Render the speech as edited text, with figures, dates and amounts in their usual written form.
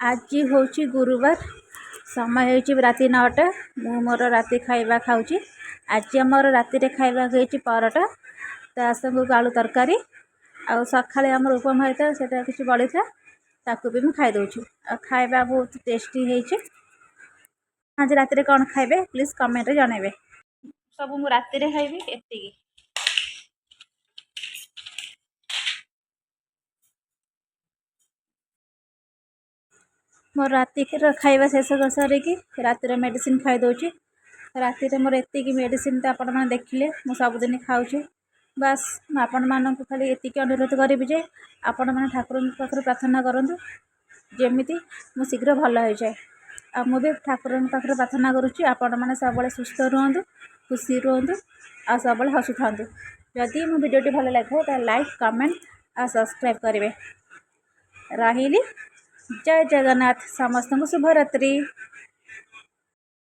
ଆଜି ହେଉଛି ଗୁରୁବାର, ସମୟ ହେଉଛି ରାତି 9ଟା। ମୁଁ ମୋର ରାତି ଖାଇବା ଖାଉଛି। ଆଜି ଆମର ରାତିରେ ଖାଇବାକୁ ହେଇଛି ପରଟା, ତା ସାଙ୍ଗକୁ ଆଳୁ ତରକାରୀ। ଆଉ ସକାଳେ ଆମର ଉପମା ହେଇଥିଲା, ସେଇଟା କିଛି ବଳିଥିଲା, ତାକୁ ବି ମୁଁ ଖାଇଦେଉଛି। ଆଉ ଖାଇବା ବହୁତ ଟେଷ୍ଟି ହେଇଛି। ଆଜି ରାତିରେ କ'ଣ ଖାଇବେ ପ୍ଲିଜ୍ କମେଣ୍ଟରେ ଜଣାଇବେ। ସବୁ ମୁଁ ରାତିରେ ଖାଇବି ଏତିକି। ମୋର ରାତିର ଖାଇବା ଶେଷ କରିସାରିକି ରାତିରେ ମେଡ଼ିସିନ ଖାଇଦେଉଛି। ରାତିରେ ମୋର ଏତିକି ମେଡ଼ିସିନ ତ ଆପଣମାନେ ଦେଖିଲେ, ମୁଁ ସବୁଦିନ ଖାଉଛି। ବାସ୍, ମୁଁ ଆପଣମାନଙ୍କୁ ଖାଲି ଏତିକି ଅନୁରୋଧ କରିବି ଯେ ଆପଣମାନେ ଠାକୁରଙ୍କ ପାଖରେ ପ୍ରାର୍ଥନା କରନ୍ତୁ ଯେମିତି ମୁଁ ଶୀଘ୍ର ଭଲ ହେଇଯାଏ। ଆଉ ମୁଁ ବି ଠାକୁରଙ୍କ ପାଖରେ ପ୍ରାର୍ଥନା କରୁଛି ଆପଣମାନେ ସବୁବେଳେ ସୁସ୍ଥ ରୁହନ୍ତୁ, ଖୁସି ରୁହନ୍ତୁ ଆଉ ସବୁବେଳେ ହସୁଥାନ୍ତୁ। ଯଦି ମୋ ଭିଡ଼ିଓଟି ଭଲ ଲାଗିଥାଏ, ତାହେଲେ ଲାଇକ୍, କମେଣ୍ଟ ଆଉ ସବସ୍କ୍ରାଇବ୍ କରିବେ। ରହିଲି, ଜୟ ଜଗନ୍ନାଥ, ସମସ୍ତଙ୍କୁ ଶୁଭରାତ୍ରି।